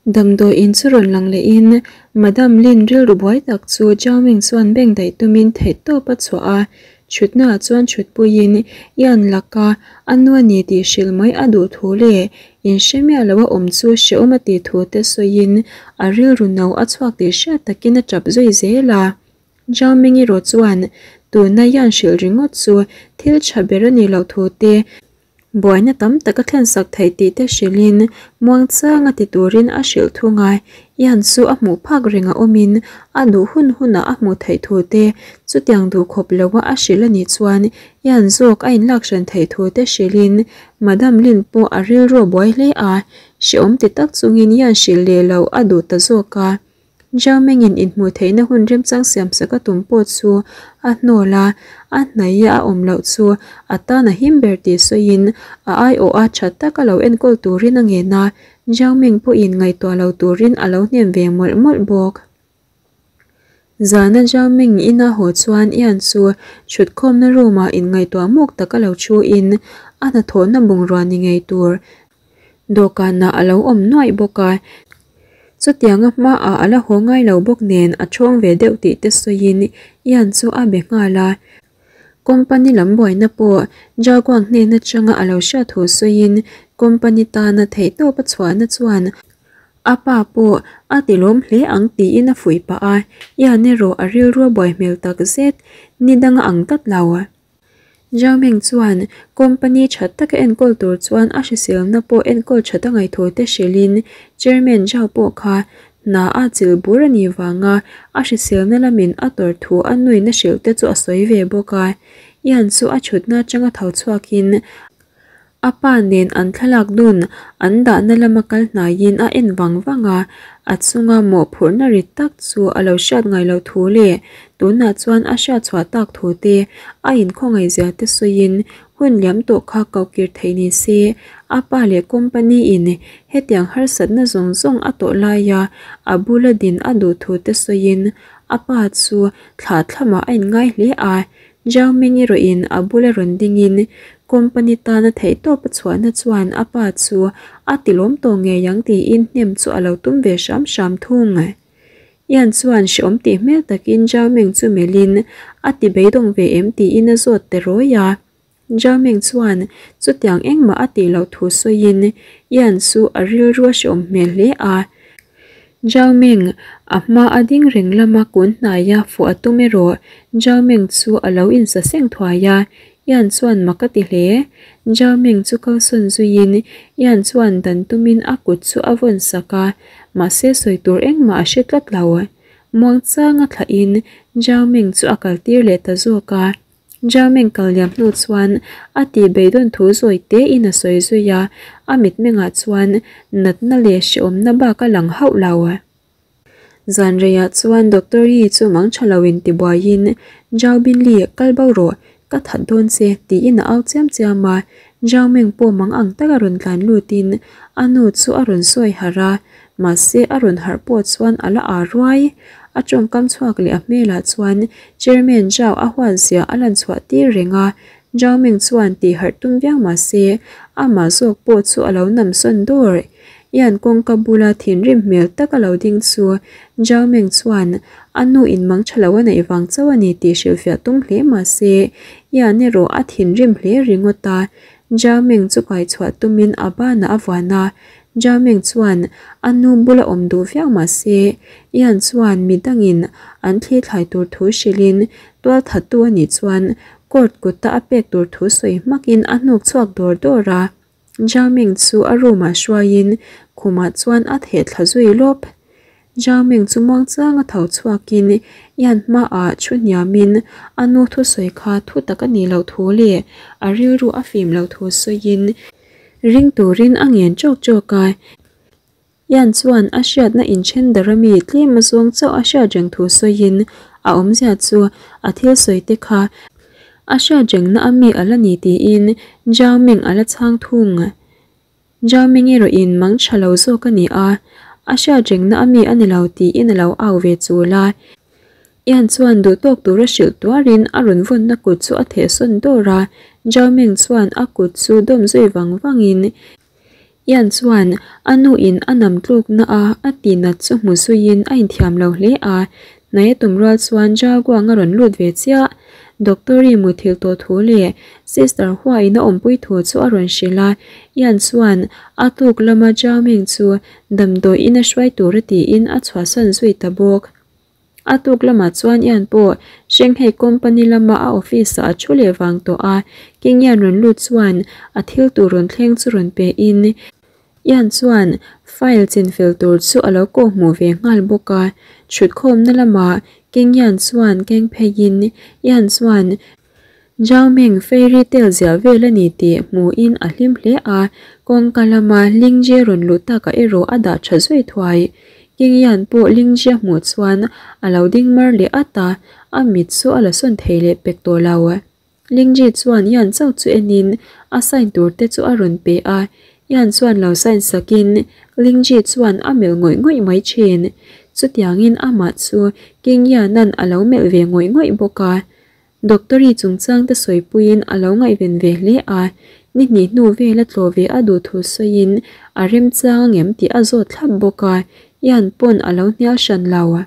Damdawiin chu rawn lang lehin Madam Lin rilru buai tak chu Zhao Ming chuan beng daih tumin theihtawp a chhuah a, chhutnaah chuan chhutpuiin Ian laka a nu a ni tih hrilh mai a duh thu leh inhre miah lo a awm chu hrehawm a tih thu te sawiin a rilru no a chhuak tih hriat takin a tap zui zel a. Zhao Ming erawh chuan tuna Ian hrilh ringawt chu thil tha ber a nih loh thu te, Buaina tam tak a thlensak theih tih te hrilhin muangchanga ti turin a hrilh thung a, Ian chu a hmuh phak reng a awmin a duh hun hunah a hmuh theih thu te, chutiang duh khawp loa a hrilh a nih chuan Ian zawk a inlak hran theih thu te hrilhin Madam Lin pawh a rilru a buai hle a, hrehawm ti tak chungin Ian hrilh leh loh a duh ta zawk a. Zhaomingin inhmuh theihna hun remchang siamsak a tum pawh chu a hnawl a, a hnaih a awm loh chu a tan a him ber tih sawiin a aiawh a tha taka lo enkawl turin a ngen a, Zhaoming pawhin ngaihtuah lo turin a lo hnem ve mawlh mawlh bawk. Zana Zhaoming ina haw chuan Ian chu thutkhawmna room-ah inngaihtuah muk taka lo thuin a hnathawhna bungrua ni ngei tur Dawhkanah a lo awm nuaih bawk a, chutianga hmaah a la haw ngai lo bawk nen a thawng ve deuh tih te sawiin Ian chu a be nghal a. Company lam buaina pawh Jaguar hnen atanga a lo hriat thu sawiin company tana theihtawp a chhuahna chuan a pa pawh a tilawm hle ang tiin a fuih pah a, Ian erawh a rilru a buai hmel takzet, ni danga ang tlat lo. Zhaoming chuan company tha taka enkawl tur chuan a hriselna pawh enkawl that a ngaih thu te hrilhin Chairman Zhao pawh kha hna a chil bur a nih vanga a hriselna lamin a tawrh thu a nuina hrilh te chu a sawi ve bawk a. Ian chu a thutna atanga tho chhuakin A pa nen an thlalak dun an dahna lama kal hnaiin a en vang vang a, a chunga mawhphurhna rit tak chu a lo hriat ngai loh thu leh tunah chuan a hriat chhuah tak thu te a inkhawngaih zia te sawiin hun liam tawh kha kohkir theih ni se a pa leh company in hetiang harsatna zawng zawng a tawh laia a bula din a duh thu te sawiin a pa chu thlah thlamah a inngai hle a. Zhao Ming erawhin a bula rawn dingin company tana theihtawp a chhuahna chuan a pa chu a tilawm tawh ngei ang tiin hnem chu a lo tum ve hram hram thung. Ian chuan hrehawm tih hmel takin Zhao Ming chu melhin a ti beidawng ve em tiin a zawt ta rawi a. Zhao Ming chuan chutiang engmah a tih loh thu sawiin Ian chu a rilru a hrehawm hmel hle a. Zhao Ming, a hma a ding reng lama kun hnaia fuh a tum erawh Zhao Ming chu a lo insa seng thuai a, Ian chuan mak a ti hle. Zhao Ming chu kalsawn zuiin Ian chuan dan tumin a kut chu a vawn sak a, mahse sawi tur engmah a hre tlat lo. Muangchanga thlahin Zhao Ming chu a kaltir leh ta zawk a. Zhaoming kal liam hnu chuan a tih beidawn thu zawi te in a sawi zui a, a mitmengah chuan natna leh hrehawmna bak a lang hauh lo. Zan reiah chuan Doctor Yi chu mang tha lo in tibuaiin Zhao Binli kal bo rawh, ka that dawn che tiin a au chiam chiam a, Zhaoming pawh mang ang taka rawn tlan lutin a nu chu a rawn sawi harh a, Mahse a rawn harh pawh chuan a la aa ruai. A tawngkam chhuak leh a hmelah chuan Chairman Zhao a huat zia a lan chhuah tir reng a, Zhao Ming chuan tih harh tum viau mahse amah zawk pawh chu a lo nam sawn dawr. Ian kawngka bula thinrim hmel tak a lo ding chu Zhao Ming chuan a nu in mang tha lo a neih vang chauh a ni tih hrilhfiah tum hle mahse Ian erawh a thinrim hle ringawt a, Zhao Ming chu kaichhuah tumin a banah a vuan a, Zhaoming chuan a nu bula awm duh viau mah se, Ian chuan mi dangin an thli thlai tur thu hrilhin tual thattu a nih chuan court kuta a pek tur thu sawi hmakin a hnuk chhuak dawr dawr a. Zhaoming chu a room ah hruaiin khumah chuan a theh thla zui lawp. Zhaoming chu muangchanga tho chhuakin Ian hmaah thu hniamin a nu thusawi kha thu tak a nih loh thu leh a rilru a fim loh thu sawiin Ring turin a ngen chawk chawk a, Ian chuan a hriatna inthen dar ami tlem a zawng chauh a hriat reng thu sawiin a awmzia chu a thil sawi te kha a hriat rengna ami a la ni tiin Zhao Ming a la chhang thung. Zhao Ming erawhin mang tha lo zawk a ni a, a hriat rengna ami a ni lo tiin a lo au ve chul a. Ian chuan duh tawk tura hrilh tuarin a rawn vawnna kut chu a theh sawn dawr a, Zhao Ming chuan a kut chu dawm zui vang vangin. Ian chuan a nu in a nam tlukna a a tihnat chu hmu zuiin a inthiam lo hle a, hnaih a tum rual chuan Jaguang a rawn lut ve chiah. Doctor-i muthilh tawh thu leh Sister Hua-in a awmpui thu chu a rawn hrilh a, Ian chuan a tuk lama Jaoming chu damdawi in a hruai tur a tiin a chhuahsan zui ta bawk. A tuk lamah chuan Ian pawh Shanghai company lama a office ah a thu leh vang tawh a, King Ian rawn lut chuan a thil tur rawn thleng chu rawn pe in Ian chuan file chinfel tur chu a lo kawh hmuh ve nghal bawk a, thutkhawmna lamah King Ian chuan keng pheiin Ian chuan Zhao Meng fairy tale ziah vel a ni tih hmuhin a hlim hle a, kawngka lama Lingji rawn luh takah erawh a dah tha zui thuai. King Yan pawh Lingji a hmuh chuan a lo ding mar leh at a, a mit chu a la sawn thei leh pek tawh lo. Lingji chuan Yan chauh chu enin a sign tur te chu a rawn pe a, Yan chuan lo sign sakin Lingji chuan a melh ngawih ngawih mai thin. Chutiangin amah chu King Yan-a'n a lo melh ve ngawih ngawih bawk a. Doctor-i chungchang te sawipuiin a lo ngaihven ve hle a, ni hnih hnu vela tlawh ve a duh thu sawiin a remchang angem tih a zawt thlap bawk a, Ian pawn a lo hnial hran lo.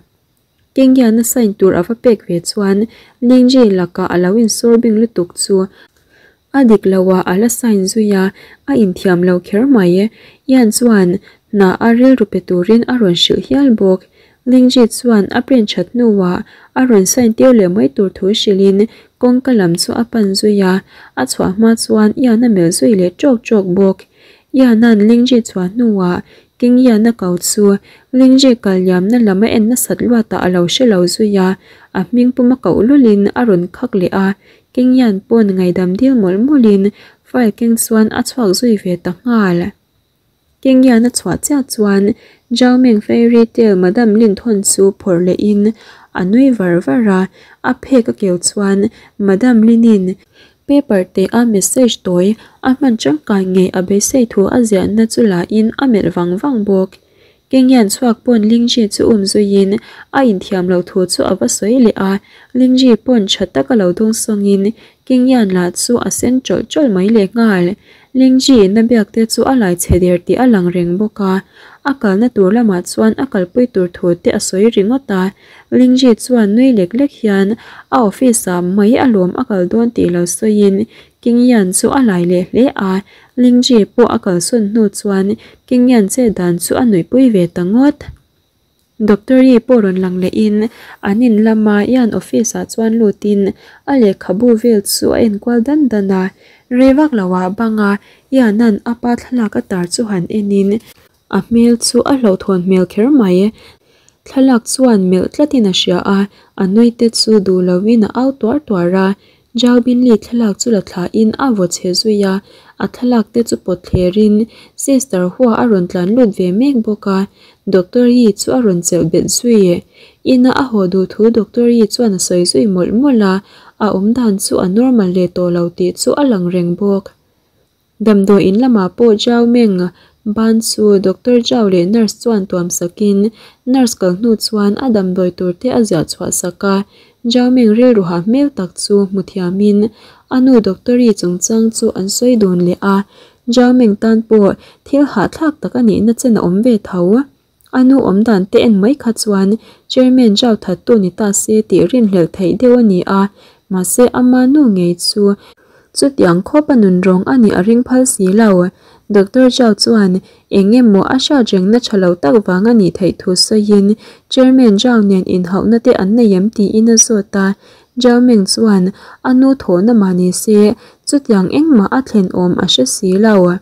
Kenghian a sign tur a va pek ve chuan Lingji lakah a lo insawr bing lutuk chu A dik lo a, a la sign zui a, a inthiam lo kher mai. Ian chuan hna a rilru pe turin a rawn hrilh hial bawk. Lingji chuan a print that hnuah a rawn sign tir leh mai tur thu hrilhin kawngka lam chu a pan zui a, a chhuah hma chuan Ian a melh zui leh ṭawk ṭawk bawk. Ian-a'n Lingji chhuah hnuah King Ian-a ko chu Lingji kal liamna lam a en nasat luatah a lo hre lo zui a, a hming puma koh lulin a rawn khak leh a, King Yan pawn ngaidam dil mawlh mawlhin file keng chuan a chhuak zui ve ta nghal. King Yan a chhuah chiah chuan Zhao Meng Fairy Tale Madam Lin thawn chu phawrh lehin a nui var var a, a phek a keu chuan Madam Lin-in paper te a message tawi a hman tangkai ngei a beisei thu a ziahna chu la in a melh vang vang bawk. Kengyan chhuak pawn Lingji chu um zuiin a inthiam loh thu chu a va sawi leh a, Lingji pawn tha taka lo dawng sawngin Kengyan lah chu a sen tawlh tawlh mai leh nghal. Lingji na biak te chu a lai chhe der tih a lang reng bawk a, a kalna tur lamah chuan a kalpui tur thu te a sawi ringawt a, Lingji chuan nui lek lek hian a office ah mai alawm a kal dawn tih lo sawiin Kengyan chu a lai leh hle a, Lingji pawh a kalsawn hnu chuan Kingyan che dan chu a nuihpui ve ta ngawt. Doctor-i pawh rawn lang lehin an in lama Ian office ah chuan lutin a lehkhabu vel chu a enkual dan dan a. Rei vak loah banga Ian-a'n a pa thlalak a tar chu han enin a hmel chu a hlauhthawn hmel kher mai. Thlalak chuan melh tlatin a hria a, a nui te chu duh loin a au tuar tuar a. Zhao Binli thlalak chu la thlain a vaw chhe zui a, a thlalak te chu pawt thlerin Sister Hua a rawn tlan lut ve mek bawk a, Doctor Yi chu a rawn chelh bet zui. Ina a haw duh thu Doctor Yi chuan a sawi zui mawlh mawlh a, a awmdan chu a normal leh tawh lo tih chu a lang reng bawk. Damdawi in lamah pawh Zhao Meng ban chu Doctor Zhao leh nurse chuan tuam sakin nurse kal hnu chuan a damdawi tur te a ziah chhuah sak a. Zhao Meng rilru hah hmel tak chu hmu thiamin a nu Doctor-i chungchang chu an sawi dun leh a. Zhao Meng tan pawh thil hahthlak tak a nihna chen a awm ve tho. A nu awm dan te en mai kha chuan Chairman Zhao thattu ni ta se tih rinhlelh theih deuh a ni a, mahse ama nu ngei chu chutiang khawp a nunrawng a nih a ring phal si lo. Doctor Zhao chuan eng emaw a hriat rengna tha lo tak vang a nih theih thu sawiin Chairman Zhao nen inhauhna te an nei em tiin a zawt a, Zhao Meng chuan a nu thawhna mah ni se chutiang engmah a thlen awm a hre si lo.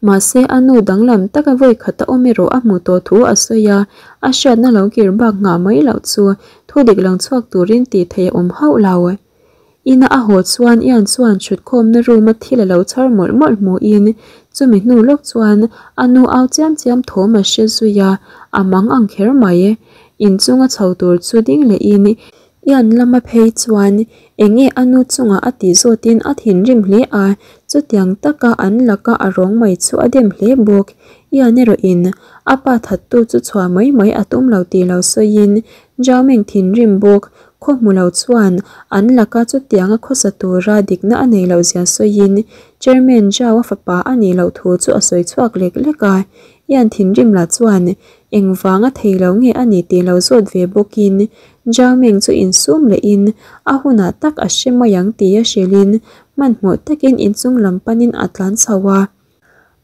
Mahse, a nu danglam taka vawi khat a awm erawh a hmu tawh thu a sawi a, a hriatna lo kir bak nghah mai loh chu thu dik lang chhuak turin tih theih a awm hauh lo. Ina a haw chuan Ian chuan chhutkhawmna room a thil a lo chhar mawlh mawlh hmuhin chumi hnu lawk chuan a nu au chiam chiam thawm a hre zui a, a mang ang kher mai. Inchunga chho tur chu ding lehin Ian lama phei chuan eng nge a nu chungah a tih zawtin a thinrim hle a, chutiang taka an laka a rawng mai chu a dem hle bawk. Ian erawhin a pa thattu chu chhuah mai mai a tum lo tih lo sawiin Zhao Meng thinrim bawk. Khaw hmu lo chuan an laka chutianga khawsa tura dikna a nei loh zia sawiin Chairman Zhao a fapa a nih loh thu chu a sawi chhuak lek lek a. Ian thinrim lah chuan engvanga thei lo nge a nih tih lo zawt ve bawkin Zhao Meng chu insum lehin a hunah tak a hre mai ang tia hrilhin hmanhmawh takin inchung lam panin a tlan chho a.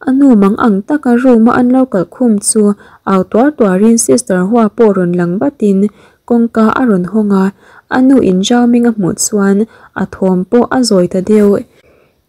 A nu mang ang taka room a an lo kalh khum chu au tuar tuarin Sister Hua pawh rawn lang vatin kawngka a rawn hawng a, a nu in Zhao Ming a hmuh chuan a thawm pawh a zawi ta deuh.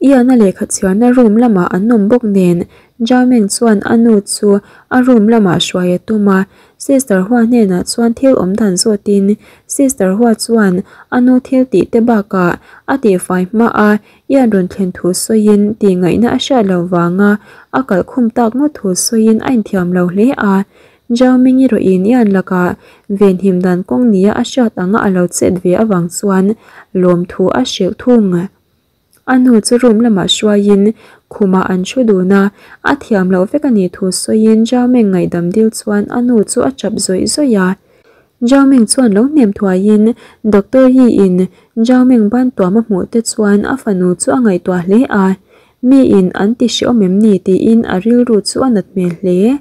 Ian a lehkha chhiarna room lamah an awm bawk nen Zhao Ming chuan a nu chu a room lamah hruai a tum a, Sister Hua hnenah chuan thil awm dan zawtin Sister Hua chuan a nu thil tih te bakah a tihfai hma a Ian rawn thlen thu sawiin tih ngaihna a hriat loh vanga a kalh khum tak ngawt thu sawiin a inthiam lo hle a. Zhao Ming erawhin Ian lakah venhim dan kawng nia a hriat anga a lo chet ve avang chuan lawmthu a hrilh thung. A nu chu room lamah hruaiin khumah an thu dun a, a thiam loh vek a nih thu sawiin Zhao Ming ngaihdam dil chuan a nu chu a tap zawih zawih a. Zhao Ming chuan lo hnem thuaiin Doctor Yi in Zhao Ming ban tuam a hmuh te chuan a fanu chu a ngaihtuah hle a, mi in an ti hreawm em ni tiin a rilru chu a nat hmel hle.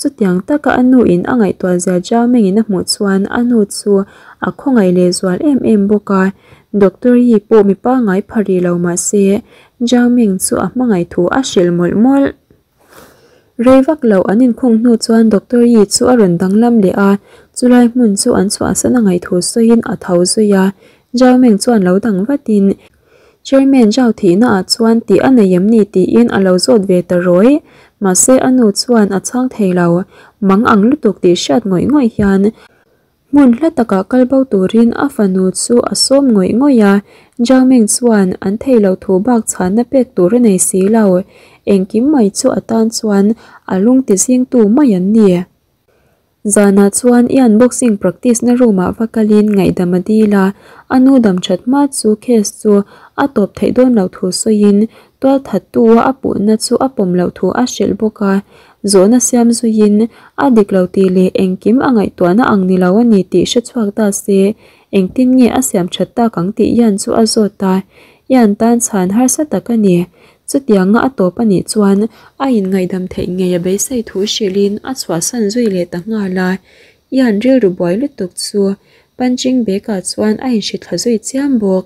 Chutiang taka a nu in a ngaihtuah zia Zhao Ming in a hmuh chuan a nu chu a khawngaih leh zual em em bawk a, Doctor Yi pawh mi pangngai pha rih lo mah se Zhao Ming chu a hmangaih thu a hrilh mawlh mawlh. Rei vak lo an inkhung hnu chuan Doctor Yi chu a rawn danglam leh a, chulai hmun chu an chhuahsan a ngaih thu sawiin a tho zui a. Zhao Meng chuan lo dang vatin, Chairman Zhao thihna ah chuan tih a nei em ni tiin a lo zawt ve ta rawih. Mahse a nu chuan a chhang thei lo, mang ang lutuk tih hriat ngawih ngawih hian Hmun hla takah kal bo turin a fanu chu a sawm ngawih ngawih a, Zhao Ming chuan an thei lo thu bak chhanna pek tur a nei si lo. Engkim mai chu a tan chuan a lung ti zingtu mai an ni. Zanah chuan Ian boxing practice na room ah va kalin ngaihdam a dil a, a nu dam that hma chu case chu a tawp theih dawn loh thu sawiin tualthattu a a puhna chu a pawm loh thu a hrilh bawk a. Zawhna siam zuiin a dik lo tih leh engkim a ngaihtuahna ang ni lo a ni tih hre chhuak ta se, engtin nge a siam that tak ang tih Ian chu a zawt a. Ian tan chhan harsa tak a ni. Chutianga a tawp a nih chuan a inngaihdam theih ngei a beisei thu hrilhin a chhuahsan zui leh ta nghal a. Ian rilru buai lutuk chu punching bag-ah chuan a inhrithla zui chiam bawk.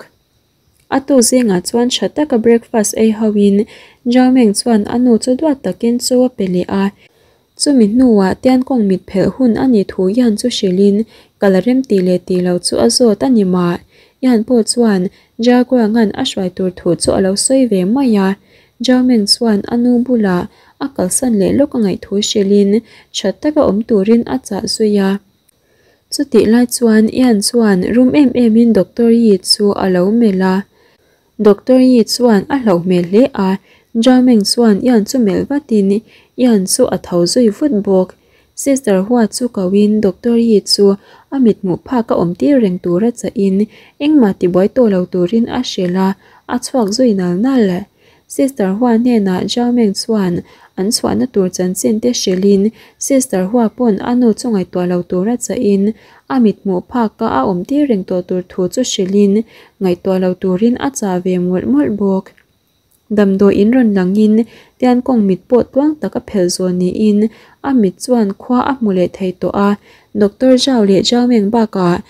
A tu zingah chuan tha taka breakfast ei ho in Zhao Meng chuan a nu chu duat takin chaw a pe leh a. Chumi hnuah Tiankawng mit phelh hun a nih thu Yan chu hrilhin ka la rem tih leh tih loh chu a zawt a ni mah. Yan pawh chuan Zhao Guangan a hruai tur thu chu a lo sawi ve mai a. Zhao Meng chuan a nu bulah a kalsan leh lawk a ngaih thu hrilhin tha taka awm turin a chah zui a. Chutih lai chuan Ian chuan rum em em in Doctor Yi chu a lo melh a. Doctor Yi chuan a hlauh hmel hle a, Zhao Meng chuan Ian chu melh vatin Ian chu a tho zui vut bawk. Sister Hua chu ko in Doctor Yi chu a mithmuh phak a awm tir reng tura chah in engmah tibuai tawh lo turin a hrilh a, a chhuak zui nal nal. Sister Hua hnenah Zhao Meng chuan an chhuahna tur chanchin te hrilhin Sister Hua pawn a nu chu ngaihtuah lo tura chahin a mithmuh phaka a awm tir reng tawh tur thu chu hrilhin ngaihtuah lo turin a chah ve mawlh mawlh bawk. Damdawi in rawn langin Tiankawng mit pawh tluang tak a phelh zawh niin a mit chuan khua a hmu leh thei tawh a, Doctor Zhao leh Zhao Meng bakah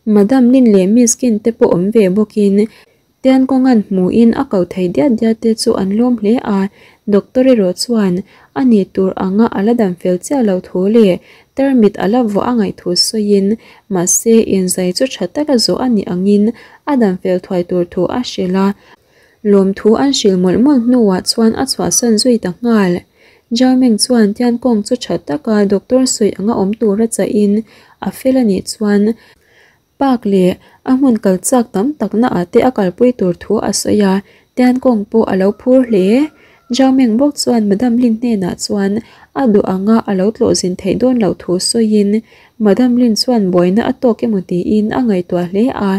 Madam Lin leh Miss Qin te pawh awm ve bawkin Tiankawnga'n hmuhin a ko thei diat diat te chu an lawm hle a, doctor erawh chuan a nih tur anga a la dam fel chiah loh thu leh tarmit a la vuah a ngaih thu sawiin mahse inzai chu tha taka zawh a nih angin a dam fel thuai tur thu a hrilh a, lawmthu an hrilh mawlh mawlh hnuah chuan a chhuahsan zui ta nghal. Zhaoming chuan Tiankawng chu tha taka doctor sawi anga awm tura chahin a fel a nih chuan Park leh a hmun kal chak tam takna ah te a kalpui tur thu a sawi a, Tiankawng pawh a lo phur hle. Zhao Meng bawk chuan Madam Lin hnenah chuan a duh anga a lo tlawh zin theih dawn loh thu sawiin Madam Lin chuan buaina a tawk emaw tiin a ngaihtuah hle a,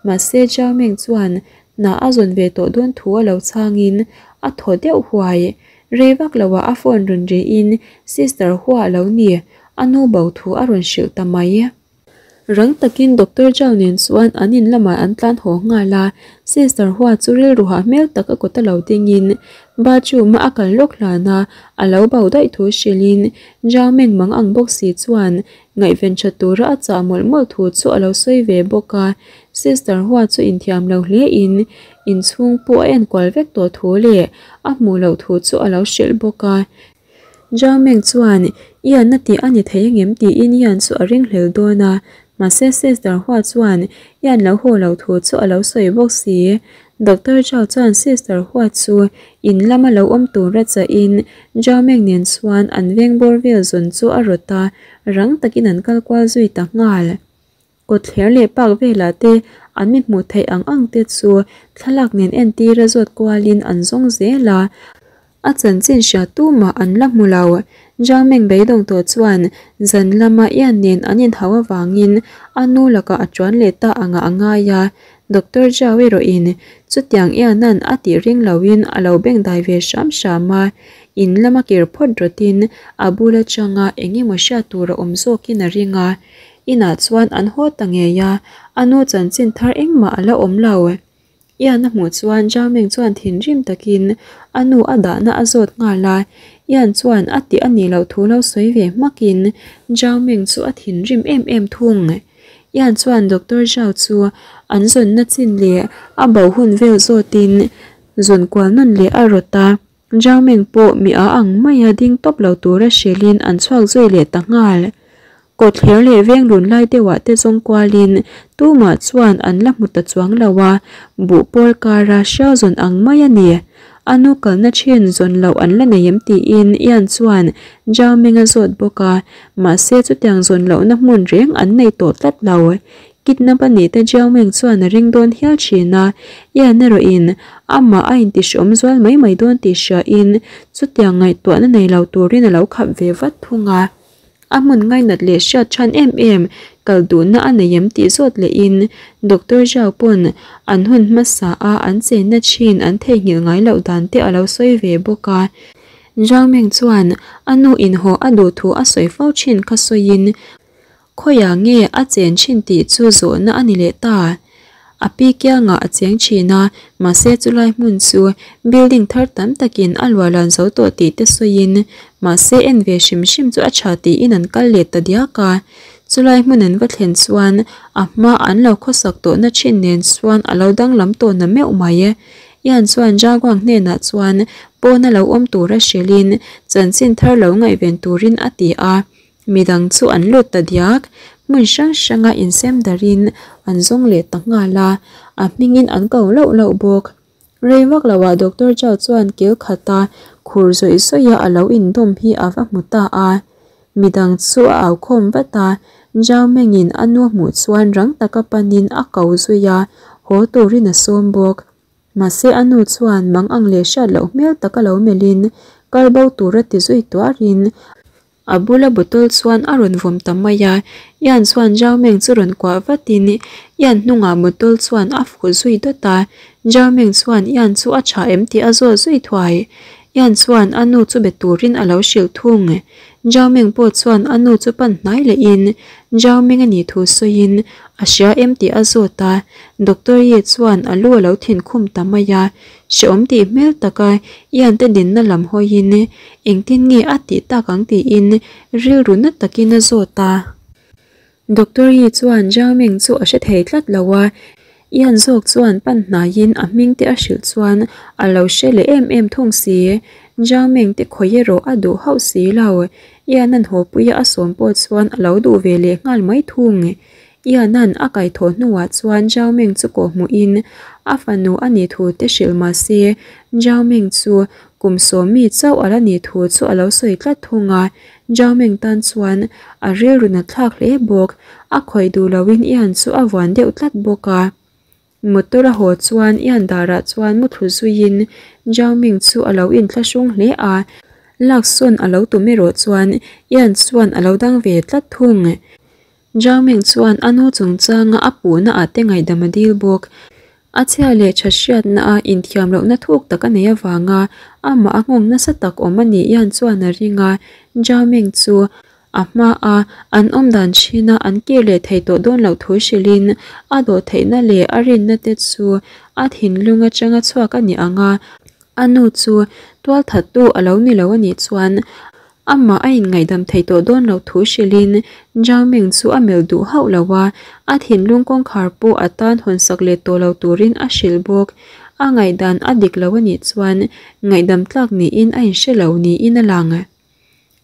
mahse Zhao Meng chuan hna a zawn ve tawh dawn thu a lo chhangin a thaw deuh huai. Rei vak loah a phone rawn rihin Sister Hua a lo ni, a nu bo thu a rawn hrilh ta mai. Rang takin Doctor Zhao nen chuan an in lamah an tlan haw nghal a, Sister Hua chu rilru hah hmel tak a kawt a lo dingin bathroom a a kal lawk hlan a, a lo bo daih thu hrilhin Zhao meng mang ang bawk si chuan ngaihven tha tura a chah mawlh mawlh thu chu a lo sawi ve bawk a. Sister Hua chu inthiam lo hle in inchhung pawh a enkual vek tawh thu leh a hmuh loh thu chu a lo hrilh bawk a. Zhao Meng chuan, Ian a tih a ni thei angem tiin Ian chu a ringhlel dawn a, mahse Sister Hua chuan Ian lo haw lo thu chu a lo sawi bawk si. Doctor Zhao chuan Sister Hua chu in lama lo awm tura chahin Zhao Meng nen chuan an veng bawr vel zawn chu a rawt a, rang takin an kal kual zui ta nghal. Kawtthler leh park velah te an mi hmuh theih ang ang te chu thlalak nen entira zawt kualin an zawng zel a, a chanchin hria tumah an la hmu lo. Zhang Meng beidawng tawh chuan zan lama Ian nen an inhau avangin a nu lakah a tuan leh ta angah a ngai a, Doctor Zhao erawhin chutiang Ian-a'n a tih ring loin a lo bengdai ve hram hram a, in lama kir phawt rawtin a bul atanga eng emaw hriat tur a awm zawkin a ring a. Inah chuan an haw ta ngei a, a nu chanchin thar engmah a la awm lo. Ian a hmuh chuan Zhao Meng chuan thinrim takin a nu a dahna a zawt nghal a, Ian chuan a tih a nih loh thu lo sawi ve hmakin Zhao Meng chu a thinrim em em thung. Ian chuan Doctor Zhao chu an zawnna chin leh a bo hun vel zawtin zawn kual nawn leh a rawt a. Zhao Meng pawh mi a ang maia ding tawp lo tura hrilhin an chhuak zui leh ta nghal. Kawtthler leh veng lun lai deuhah te zawng kualin tumah chuan an la hmu ta chuang lo a, buh pawl kara hriau zawn ang mai a ni. A nu kalna thin zawn loh an la nei em tiin Ian chuan Zhao Meng a zawt bawk a, mahse chutiang zawn lohna hmun reng an nei tawh tlat lo. Kidnap a nih te Zhao Meng chuan a ring dawn hial thin a, Ian erawhin amah a intihreawm zual mai mai dawn tih hriain chutiang ngaihtuahna nei lo turin a lo khap ve vat thung a. A hmun ngainat leh hriat chhan em em kal duhna a nei em tih zawt lehin Doctor Zhao pawn an hun hmasa a an chenna thin an theihnghilh ngai loh dan te a lo sawi ve bawk a. Zhao Meng chuan a nu inhaw a duh thu a sawi fo thin kha sawiin Khawiah nge a chen thin tih chu zawhna a ni leh ta. A pi kiangah a cheng thin a, mahse chulai hmun chu building thar tam takin a luahlan zo tawh tih te sawiin mahse en ve hrim hrim chu a tha tiin an kal leh ta diak a. Chulai hmun an va thlen chuan a hma an lo khawsak tawhna thin nen chuan a lo danglam tawh na meuh mai. Ian chuan Jaguang hnenah chuan pawna lo awm tura hrilhin chanchin thar lo ngaihven turin a ti a. Midang chu an lut ta diak, hmun hrang hranga insem darin an zawng leh ta nghal a, a hmingin an ko lauh lauh bawk. Rei vak loah Doctor Zhao chuan kil khata khur zawih zawih a a lo indawm hi a va hmu ta a. Midang chu a au khawm vat a, Zhao Mengin a nu hmuh chuan rang taka panin a ko zui a, haw turin a sawm bawk. Mahse a nu chuan mang ang leh hriat loh hmel taka lo melhin kal bo tura ti zui tuarin A bula bottle chuan a rawn vawm ta mai a, Ian chuan Zhao Meng chu rawn kuah vatin Ian hnungah bottle chuan a fuh zui dawt a, Zhao Meng chuan Ian chu a tha em tih a zawt zui thuai. Ian chuan a nu chu be turin a lo hrilh thung. Zhao Meng pawh chuan a nu chu pan hnai lehin Zhao Meng a nih thu sawiin a hria em tih a zawt a, Doctor Ye chuan a lu a lo thinkhum ta mai a, Hrehawm tih hmel taka Ian te dinna lam hawiin engtin nge a tih tak ang tiin rilru na takin a zawt a. Doctor Yi chuan Zhao Ming chu a hre thei tlat lo a, Ian zawk chuan pan hnaiin a hming te a hrilh chuan a lo hre leh em em thung si. Zhao Ming te khawi erawh a duh hauh si lo. Ian an haw puia a sawm pawh chuan a lo duh ve leh nghal mai thung. Ian-a'n a kaihthawh hnuah chuan Zhao Ming chu kawhhmuhin a fanu a nih thu te hrilh mah se, Zhao Ming chu kum sawmi chauh a la nih thu chu a lo sawi tlat thung a. Zhao Ming tan chuan a rilru nat thlak hle bawk, a khawih duh loin Ian chu a vuan deuh tlat bawk a. Motor a haw chuan Ian darah chuan muthlu zuiin Zhao Ming chu a lo inthlahrung hle a, laksawn a lo tum erawh chuan Ian chuan a lo dang ve tlat thung. Zhao Ming chuan a nu chungchanga a puhna ah te ngaihdam a dil bawk. A chhia leh tha hriatna a inthiam lohna thuk tak a nei avanga amah a nghawng nasa tak awm a nih Ian chuan a ring a, Zhao Ming chu A hma a an awm dan thin a an kir leh thei tawh dawn loh thu hrilhin a dawhtheihna leh a rinna te chu a thinlung atanga chhuak a ni ang a, a nu chu tualthattu a lo ni lo a nih chuan amah a inngaihdam thei tawh dawn loh thu hrilhin Zhao Ming chu a melh duh hauh lo a, a thinlung kawngkhar pawh a tan hawnsak leh tawh lo turin a hrilh bawk. A ngaihdan a dik lo a nih chuan ngaihdam tlak niin a inhre lo niin a lang.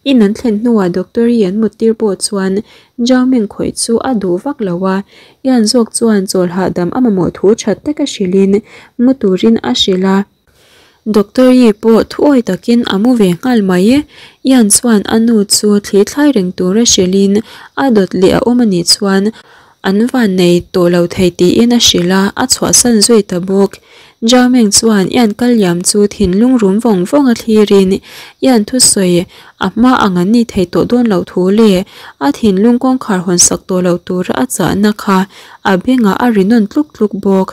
In an thlen hnuah Doctor Yi an muttir pawh chuan Zhao Ming khawih chu a duh vak lo a, Yan zawk chuan chawl hahdam a mamawh thu that taka hrilhin mu turin a hrilh a. Doctor Yi pawh thuawi takin a mu ve nghal mai. Yan chuan a nu chu thli thlai reng tura hrilhin a dawt leh a awm a nih chuan an vannei tawh lo thei tiin a hrilh a, a chhuahsan zui ta bawk. Zhao Meng chuan Yan kal liam chu thinlung rum vawng vawng a thlirin Yan thusawi a hma ang an ni thei tawh dawn loh thu leh a thinlung kawngkhar hawnsak tawh lo tura a chahna kha a bengah a ri nawn tluk tluk bawk.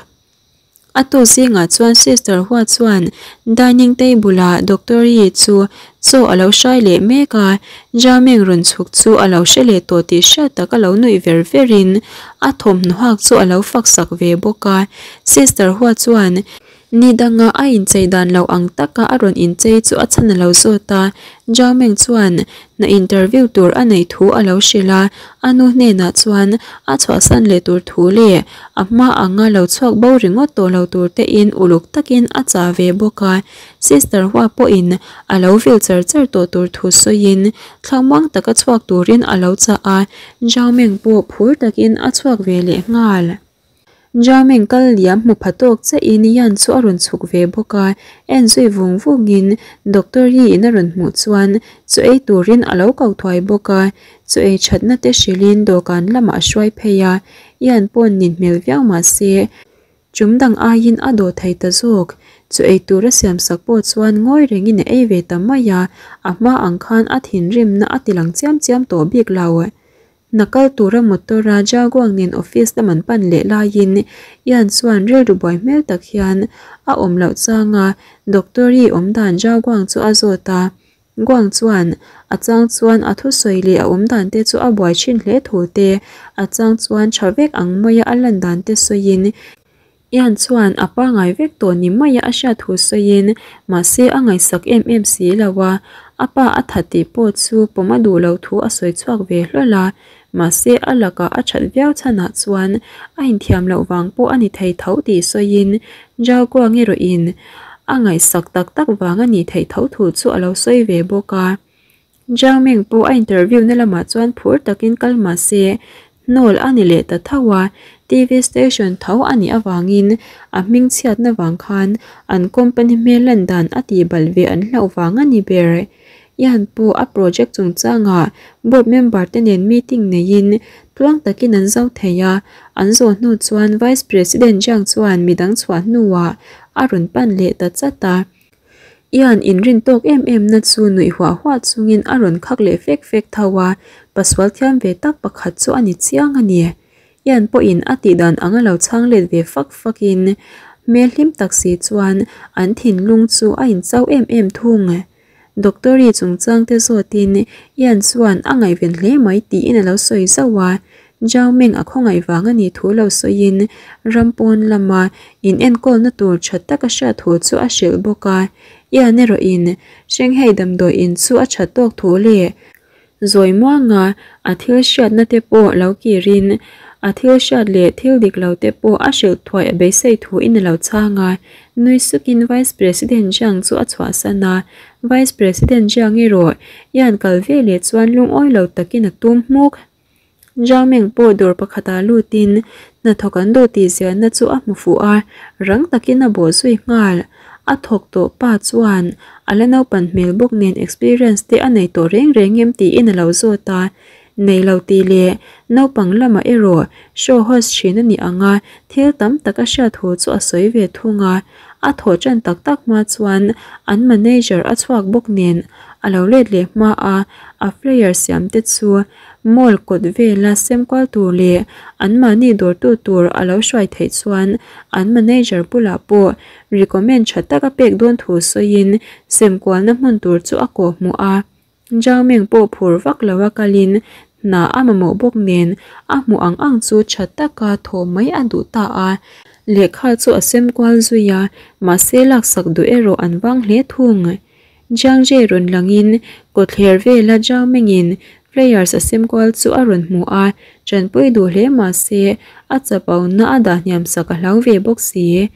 A tu zingah chuan Sister Hua chuan dining table-ah Doctor Yi chu chaw a lo hrai leh mek a, Zhao Ming rawn chhuk chu a lo hre leh tawh tih hriat tak a lo nuih ver verin a thawmhnaw hak chu a lo fak sak ve bawk a. Sister Hua chuan ni danga a inchei dan lo ang taka a rawn inchei chu a chhan a lo zawt a, Zhao Ming chuan hna interview tur a neih thu a lo hrilh a, a nu hnenah chuan a chhuahsan leh tur thu leh a hma anga lo chhuak bo ringawt tawh lo tur te in uluk takin a chah ve bawk a, Sister Hua pawhin a lo vil char char tawh tur thu sawiin thlamuang taka chhuak turin a lo chah a, Zhao Meng pawh phur takin a chhuak ve leh nghal. Zhao kal liam hmu pha tawk chiahin Yan chu a rawn chhuk ve bawk a, en zui vung vungin Doctor Yi in a rawn hmuh chuan chu ei turin a lo ko thuai bawk a, chu ei thatna te hrilhin dawhkan lamah a hruai phei a, Yan pawn nin hmel viau mah se chum dang aiin a dawh thei ta zawk. Chu ei tur a siam sak pawh chuan ngawi rengin a ei ve ta mai a, a hma ang khan a thinrimna a ti lang chiam chiam tawh bik lo. Hna kal tura motor a Jaguar nen office lam an pan leh laiin Ian chuan rilru buai hmel tak hian a awm loh changa Doctor Yi awm dan Jaguar chu a zawt a. Guang chuan a chang chuan a thusawi leh a awm dan te chu a buai thin hle thu te, a chang chuan tha vek ang maia a lan dan te sawiin Ian chuan a pangai vek tawh ni maia a hriat thu sawiin mahse a ngaihsak em em si lo a, a pa a that tih pawh chu pawm a duh loh thu a sawi chhuak ve hlawl a, mahse a lakah a that viau chhanah chuan a inthiam loh vang pawh a ni thei tho tih sawiin Zhao Guang erawhin a ngaihsak tak tak vang a nih theih tho thu chu a lo sawi ve bawk a. Zhao Ming pawh a interview na lamah chuan phur takin kal mah se hnawl a ni leh ta tho a, TV station tho a nih avangin a hming chhiatna vang khan an company hmel lan dan a tih balh ve an hlauh vang a ni ber. Ian pawh a project chungchangah board member te nen meeting neiin tluang takin an zo thei a, an zawh hnu chuan Vice President Zhang chuan midang chhuah hnuah a rawn pan leh ta chat a. Ian inrin tawk em em na chu nuih huah huah chungin a rawn khak leh fek fek tho a, pasual thiam ve tak pakhat chu a ni chiang a ni. Ian pawhin a tih dan ang a lo chhang let ve fak fakin hmel hlim tak si chuan an thinlung chu a inchau em em thung. Doctor-i chungchang te zawtin Ian chuan a ngaihven hle mai tiin a lo sawi zauh a, Zhao Ming a khawngaih vang a nih thu lo sawiin ram pawn lama in enkawlna tur tha tak a hriat thu chu a hrilh bawk a. Ian erawhin Shanghai damdawi in chu a tha tawk thu leh zawi muanga a thil hriatna te pawh lo kirin a thil hriat leh thil dik lo te pawh a hrilh thuai a beisei thu in a lo chhang a. Nui sukin Vice President Zhang chu a chhuahsan a, Vice President Zhang erawh Ian kal ve leh chuan lungawi lo takin a tum hmuk. Zhao Ming pawh dawr pakhatah lutin hnathawk an duh tih ziahna chu a hmu fuh a, rang takin a bawh zui nghal. A thawk tawh pa chuan a la naupan hmel bawk nen experience te a nei tawh reng reng em tiin a lo zawt a. Nei lo tih leh naupang lamah erawh show host thin a nih ang a, thil tam tak a hriat thu chu a sawi ve thung a. A thawh tan tak tak hma chuan an manager a chhuak bawk nen a lo let leh hma a, a flyer siam te chu Mall kawt vela sem kual tur leh anmahni dawrtu tur a lo hruai theih chuan an manager bulah pawh recommend tha tak a pek dawn thu sawiin sem kualna hmun tur chu a kawhhmuh a. Zhao Meng pawh phur vak lo a kalin hna a mamawh bawk nen a hmuh ang ang chu tha taka thawh mai a duh ta a. Lehkha chu a sem kual zui a, mahse laksak duh erawh an vang hle thung. Jiang Jie rawn langin kawtthler vela Zhao Mengin flyers a sem kual chu a rawn hmu a, tanpui duh hle mahse a chapona a dah hniam sak a hlau ve bawk si.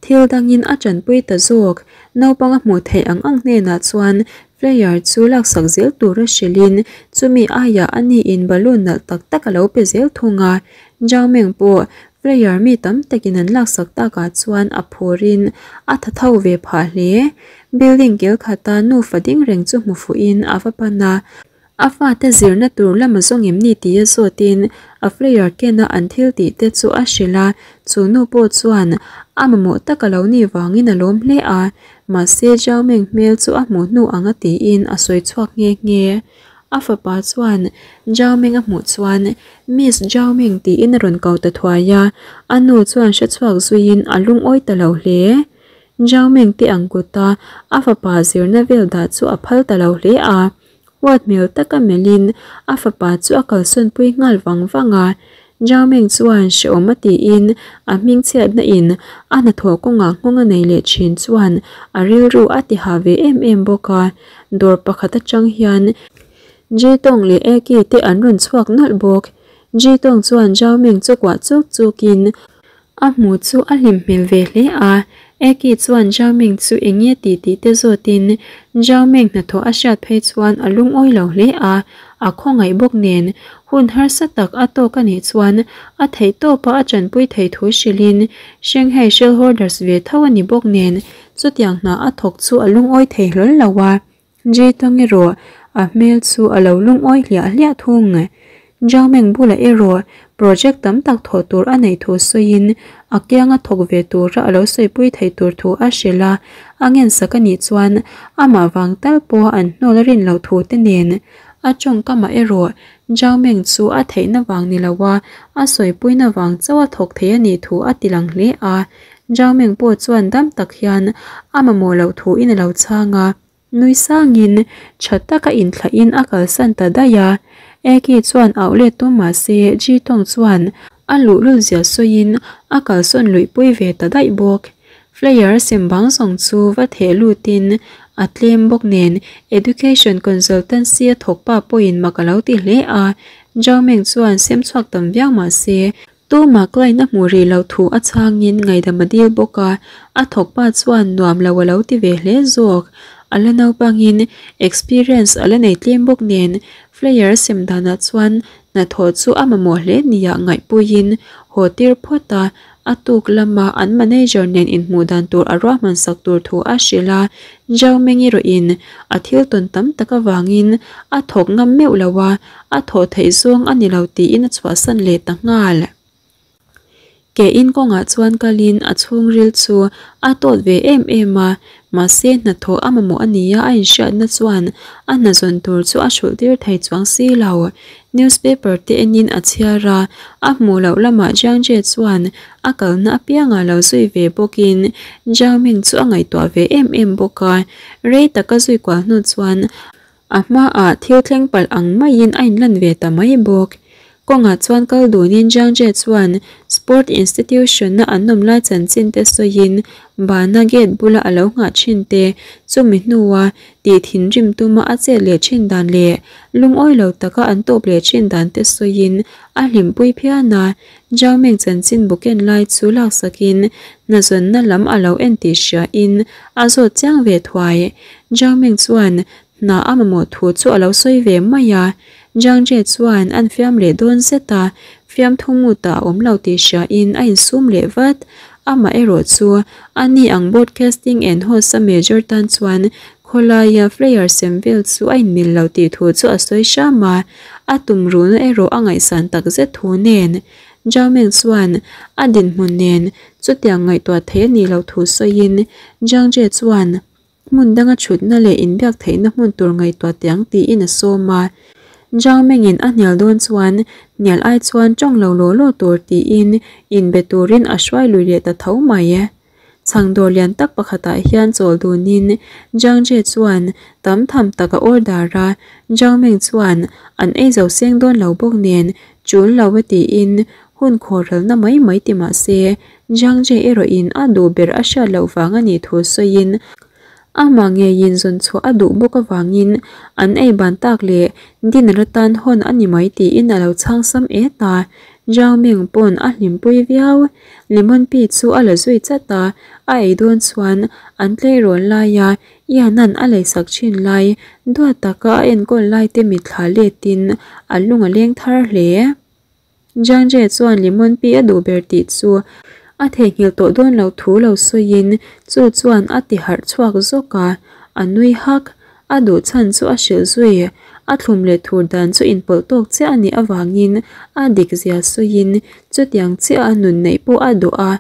Thil dangin a tanpui ta zawk. Naupang a hmuh theih ang ang hnenah chuan flyer chu laksak zel tura hrilhin chumi aiah a niin balloon nalh tak tak a lo pe zel thung a. Zhao Meng pawh flyer mi tam takin an laksak takah chuan a phurin a tha tho ve phah hle. Building kil khata nufa ding reng chu hmu fuhin a va pan a. A fate zirna tur lama zawng em ni tia zawtin a flyer kena an thil tih te chu a hrilh a, chu nu pawh chuan a mamawh tak a lo nih vangin a lawm hle a, mahse Zhao Meng hmel chu a hmuh hnu ang a tiin a sawi chhuak nghe nghe. A fapa chuan Zhao Meng a hmuh chuan Miss Zhao Meng tiin a rawn ko ta thuai a, a nu chuan hre chhuak zuiin a lungawi ta lo hle. Zhao Meng te ang kuta a fapa zirna vel dah chu a phal ta lo hle a. Huat hmel taka melhin a fapa chu a kalsawnpui nghal vang vang a. Zhao Meng chuan hrehawm a tiin a hmingchhiatna in a hnathawh kawngah nghawng a nei leh thin chuan a rilru a ti ha ve em em bawk a. Dawr pakhat atang hian Ji Tong leh Eki te an rawn chhuak nawlh bawk. Ji Tong chuan Zhao Meng chu kuah chuk chukin A hmu chu a hlim hmel ve hle a, Eki chuan Zhao Meng chu eng nge tih tih te zawtin Zhao Meng hnathawh a hriat phei chuan a lungawi lo hle a, a khawngaih bawk nen hun harsa tak a tawk a nih chuan a theih tawpa a tanpui thei thu hrilhin Shanghai Shellholders ve tho a ni bawk nen chutiang hna a thawk chu a lungawi thei hlawl lo a. Ji Tong erawh a hmel chu a lo lungawi hliah hliah thung. Zhao Meng bulah erawh project tam tak thawh tur a neih thu sawiin a kianga thawk ve tura a lo sawipui theih tur thu a hrilh a, a ngensak a nih chuan amah vang tal pawha an hnawl a rin loh thu te nen. A tawngkamah erawh Zhao Meng chu a theihna vang ni loa a sawipuina vang chauh a thawk thei a nih thu a ti lang hle a. Zhao Meng pawh chuan dam tak hian a mamawh loh thuin a lo chhang a. Nui sangin tha taka inthlahin a kalsan ta daih a. Eki chuan auh let tum mah se Ji Tong chuan a luhlul zia sawiin a kalsawn luihpui ve ta daih bawk. Flyer sem bang zawng chu va theh lutin a tlem bawk nen Education Consultancy a thawk pa pawhin mak a lo ti hle a. Zhao Meng chuan sem chhuak tam viau mah se Tumah client a hmuh rih loh thu a chhangin ngaihdam a dil bawk a, a thawk pa chuan nuam lo a lo ti ve hle zawk. A la naupangin experience a la nei tlem bawk nen flyer sem danah chuan hnathawh chu a mamawh hle nia ngaihpuiin haw tir phawt a, a tuk lama an manager nen inhmuh dan tur a ruahman sak tur thu a hrilh a, Zhao Meng erawhin a thil tawn tam tak avangin a thawk ngam meuh lo a, A thawh theih zawng a ni lo tiin a chhuahsan leh ta nghal. Ke in kawngah chuan kalin a chhungril chu a tawt ve em em a, mahse hnathawh a mamawh a nia a inhriatna chuan a hna zawn tur chu a hrulh tir thei chuang si lo. Newspaper te enin a chhiar a, a hmuh loh lamah Jiang Jie chuan a kalna apiangah lo zui ve bawkin Zhao Ming chu a ngaihtuah ve em em bawk a, rei taka zui kual hnu chuan A hmaah thil thleng palh ang maiin a inlan ve ta mai bawk. Kawngah chuan kal dunin Jiang Jie chuan Sport Institution-a an awm lai chanchin te sawiin bana gate bula a lo nghah thin te, chumi hnua tih thinrim tuma a chet leh thin dan leh lungawi lo taka an tawp leh thin dan te sawiin a hlimpui phian a. Zhao Meng chanchin bu ken lai chu laksakin hnazawnna lam a lo en tih hriain a zawt chiang ve thuai. Zhao Meng chuan hna a mamawh thu chu a lo sawi ve mai a. Zhang Jie chuan an fiam leh dawn zet a, fiamthu ngutah a awm lo tih hriain a insum leh vat. Amaherawh chu a ni ang broadcasting and host a major tan chuan Khawlaia flyer sem vel chu a inmil lo tih thu chu a sawi hram a, a tumruhna erawh a ngaihsan tak zet thu nen. Zhao Meng chuan a dinhmun nen chutiang ngaihtuah thei a nih loh thu sawiin Zhang Jie chuan hmun danga thutna leh inbiak theihna hmun tur ngaihtuah tiang tiin a sawm a. Zhao Mengin a hnial dawn chuan hnial ai chuan tawng lo law law tur tiin inbe turin a hruai lui leh ta tho mai. Chhang dawr lian tak pakhatah hian chawl dunin Zhang Jie chuan tam tham tak a order a, Zhang Meng chuan an ei zo seng dawn lo bawk nen tul lo e tiin hun khawralna mai mai ti mah se Zhang Jie erawhin a duh ber a hriat loh vang a nih thu sawiin Amah ngeiin zawn chhuah a duh bawk avangin an ei ban tak leh dinner atan hawn a ni mai tiin a lo chhang sam et a. Zhao Ming pawn a hlimpui viau. Lemon pi chu a la zui chat a, a ei dawn chuan an tleirawl laia Ian-a'n a leisak thin lai, duat taka a enkawl laite mitthla letin a lung a leng thar hle. Jiang Jie chuan lemon pi a duh ber tih chu a theihnghilh tawh dawn loh thu lo sawiin chu chuan a ti harh chhuak zawk a, a nui hak. A duh chhan chu a hrilh zui. A thlum leh thur dan chu inpawlh tawk chiah a nih avangin a dik zia sawiin chutiang chiah a nun neih pawh a duh a.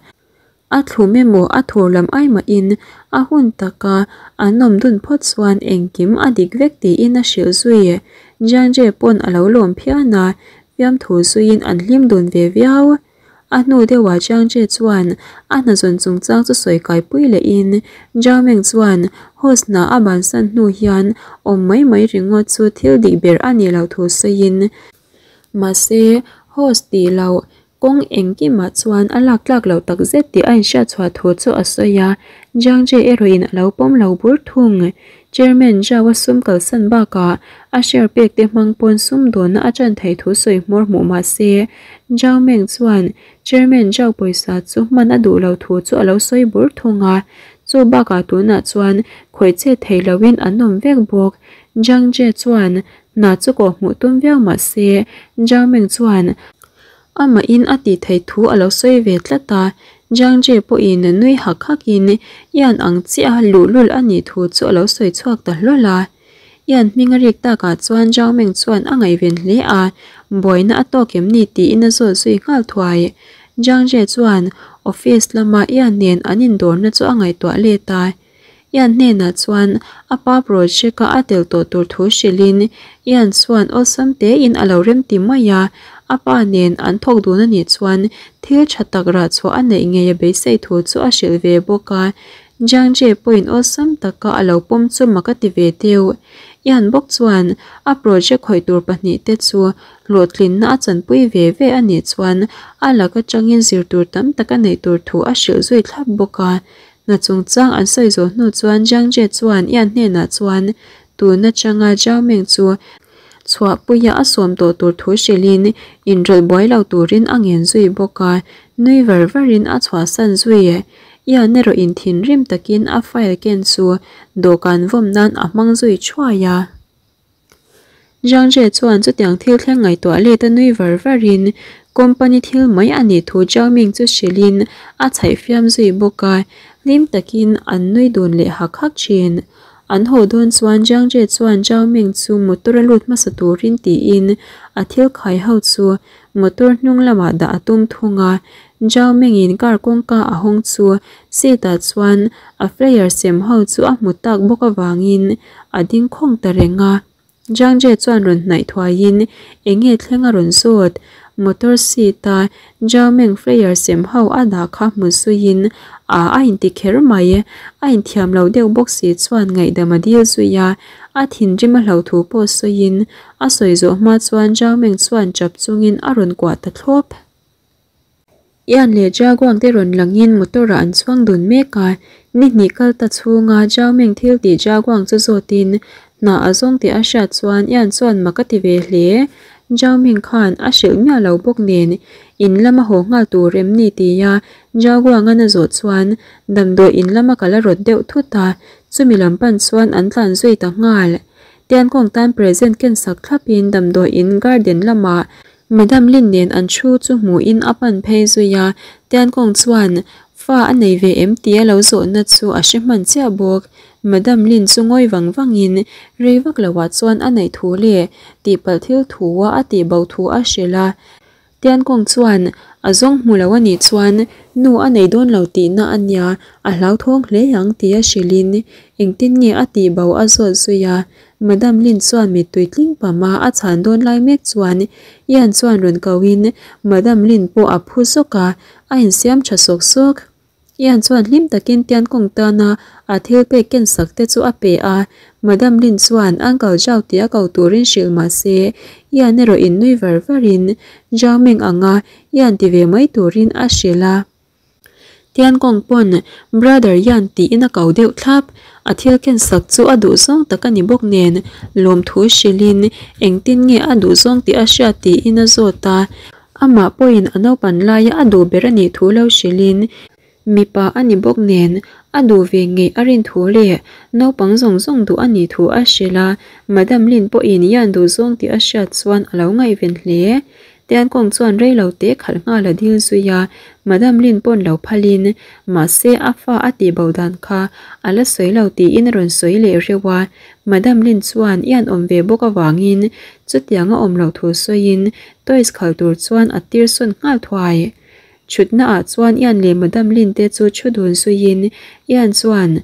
A thlum emaw a thur lam ai mahin a hun taka an awm dun phawt chuan engkim a dik vek tiin a hrilh zui. Jianje pawn a lo lawm phian a, fiamthu zuiin an hlim dun ve viau. A hnu deuhah Jianje chuan a hnazawn chungchang chu sawi kaipui lehin Zhao Meng chuan host hna a bansan hnu hian awm mai mai ringawt chu thil dik ber a nih loh thu sawiin mahse host tih loh Kawng engkimah chuan a lak tlak loh tak zet tih a inhriat chhuah thu chu a sawi a, Jiang Jie erawhin a lo pawm lo bur thung. Chairman Zhao-a sum kalsan bakah a share pek te hmang pawn sum dawnna a ṭan theih thu sawi hmawr hmuh mah se, Zhao Meng chuan Chairman Zhao pawisa chu hman a duh lo thu chu a lo sawi bur thung a, chu bakah tunah chuan khawih chet theih lohin an awm vek bawk. Jiang Jie chuan hna chu kawh hmuh tum viau mah se, Zhao Meng chuan Amahin a tih theih thu a lo sawi ve tlat a, Jiang Jie pawhin nui hak hakin Ian ang chiah a luhlul a nih thu chu a lo sawi chhuak ta hlawl a. Ian hming a rik takah chuan Zhao Meng chuan a ngaihven hle a, buaina a tawk em ni tiin a zawt zui nghal thuai. Jiang Jie chuan office lama Ian nen an indawrna chu a ngaihtuah let a. Ian hnenah chuan a pa project-a a tel tawh tur thu hrilhin Ian chuan awlsam tein a lo remti mai a, a pa nen an thawk dun a nih chuan thil tha tak rah chhuah a neih ngei a beisei thu chu a hrilh ve bawk a. Jiang Jie pawhin awlsam taka a lo pawm chu mak a ti ve deuh. Ian bawk chuan a project khawih tur pahnihte chu hlawhtlinna a chanpui ve ve a nih chuan a lak atangin zir tur tam tak a neih tur thu a hrilh zui thlap bawk a. Hna chungchang an sawi zawh hnu chuan Jiang Jie chuan Ian hnenah chuan tun atanga Zhao Meng chu chhuahpuia a sawm tawh tur thu hrilhin inrawlh buai lo turin a ngen zui bawk a, nui var varin a chhuahsan zui. Ian erawh in thinrim takin a file ken chu dawhkan vawm nan a hmang zui thuai a. Zhang Jie chuan chutiang thil thleng ngaihtuah let a nui var varin company thil mai a nih thu Zhao Ming chu hrilhin a chhaih fiam zui bawk a, hlim takin an nui dun leh hak hak thin. An haw dawn chuan Zhang Jie chuan Zhao Ming chu motor a lut hmasa turin tiin a thil khai ho chu motor hnung lamah dah a tum thung a, Zhao Ming-in car kawngka a hawng chu seat ah chuan a flyer sem ho chu a hmu tak bawk avangin a ding khawng ta reng a. Zhang Jie chuan rawn hnaih thuaiin eng nge thleng a rawn zawt? Motor seat a Zhao Meng flyer sem ho a dah kha hmu zuiin a a inti kher mai. A inthiam lo deuh bawk si chuan ngaihdam a dil zui a, a thinrim a hlo thu pawh sawiin a sawi zawh hma chuan Zhao Meng chuan chap chungin a rawn kuah ta thlawp. Ian leh Jaguang te rawn langin motor ah an chuang dun mek a, ni hnih kal ta chhunga Zhao Meng thil tih Jaguang chu zawtin hna a zawng tih a hriat chuan Ian chuan mak a ti ve hle. Zhao Meng khan a hrilh miah lo bawk nen in lama haw nghal tur em ni tia Jaguang-an a zawh chuan damdawi in lama kal a rawt deuh thut a, chumi lam pan chuan an tlan zui ta nghal. Tiankawng tan present ken sak thlapin damdawi in garden lamah Madam Lin nen an thu chu hmuhin a pan phei zui a, Tiankawng chuan fa a nei ve em tia lo zawhna chu a hre hman chiah bawk. Madam Lin chu ngawi vang vangin rei vak loah chuan a neih thu leh tihpalh thil thua a tih bo thu a hrilh a. Tiankawng chuan a zawng hmu lo a nih chuan nu a nei dawn lo tihna a nia, a hlauthawng hle ang tia hrilhin engtin nge a tih bo a zawt zui a. Madam Lin chuan mittui tling pam a a chhan dawn lai mek chuan Ian chuan rawn ko in Madam Lin pawh a phu zawk a, a insiam tha sawk sawk. Ian chuan hlim takin Tiankawng tana a thil pek ken sak te chu a pe a, Madam Lin chuan Uncle Zhao tia ko turin hrilh mah se Ian erawh in nui var varin Zhao Meng anga Ian ti ve mai turin a hrilh a. Tiankawng pawn Brother Ian tiin a ko deuh thlap. A thil ken sak chu a duhzawng tak a ni bawk nen lawmthu hrilhin engtin nge a duhzawng tih a hriat tiin a zawt a. Amah pawhin a naupan laia a duh ber a nih thu lo hrilhin mipa a ni bawk nen a duh ve ngei a rin thu leh naupang zawng zawng duh a nih thu a hrilh a, Madam Lin pawhin Yan duh zawng tih a hriat chuan a lo ngaihven hle. Tiankawng chuan rei lo te khalh nghal a dil zui a, Madam Lin pawn lo phalin mahse a fa a tih bo dan kha a la sawi lo tiin a rawn sawi leh reuh a, Madam Lin chuan Yan awm ve bawk avangin chutiang a awm loh thu sawiin Toys khal tur chuan a tir sawn nghal thuai. Chhutna ah chuan Ian leh Madam Lin te chu thu dun zuiin Ian chuan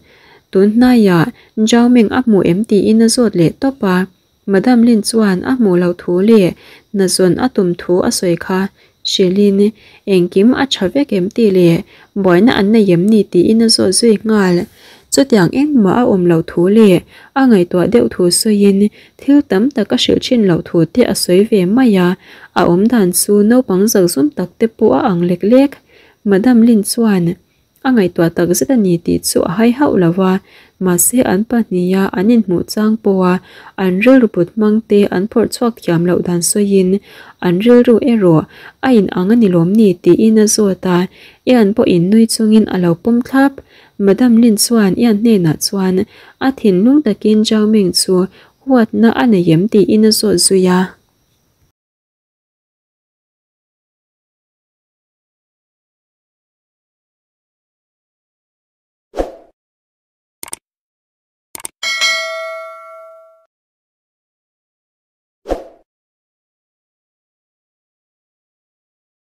tun hnaiah Zhao Meng a hmu em tiin a zawt leh tawp a. Madam Lin chuan a hmuh loh thu leh hna zawn a tum thu a sawi kha hrilhin engkim a tha vek em tih leh buaina an nei em ni tiin a zawt zui nghal. Chutiang engmah a awm loh thu leh a ngaihtuah deuh thu sawiin thil tam tak a hrilh thin loh thu te a sawi ve mai a, a awm dan chu naupang zakzum tak te pawh a ang lek lek. Madam Lin chuan a ngaihtuah tak zet a ni tih chu a hai hauh lo va, mahse an pahniha an inhmuh chang pawha an rilru put hmang te an phawrh chhuak thiam loh dan sawiin an rilru erawh a inang a ni lawm ni tiin a zawt a, Ian pawhin nui chungin a lo pawm thlap. Madam Lin chuan Ian hnenah chuan a thinlung takin Zhao Ming chu huatna a nei em tiin a zawt zui a.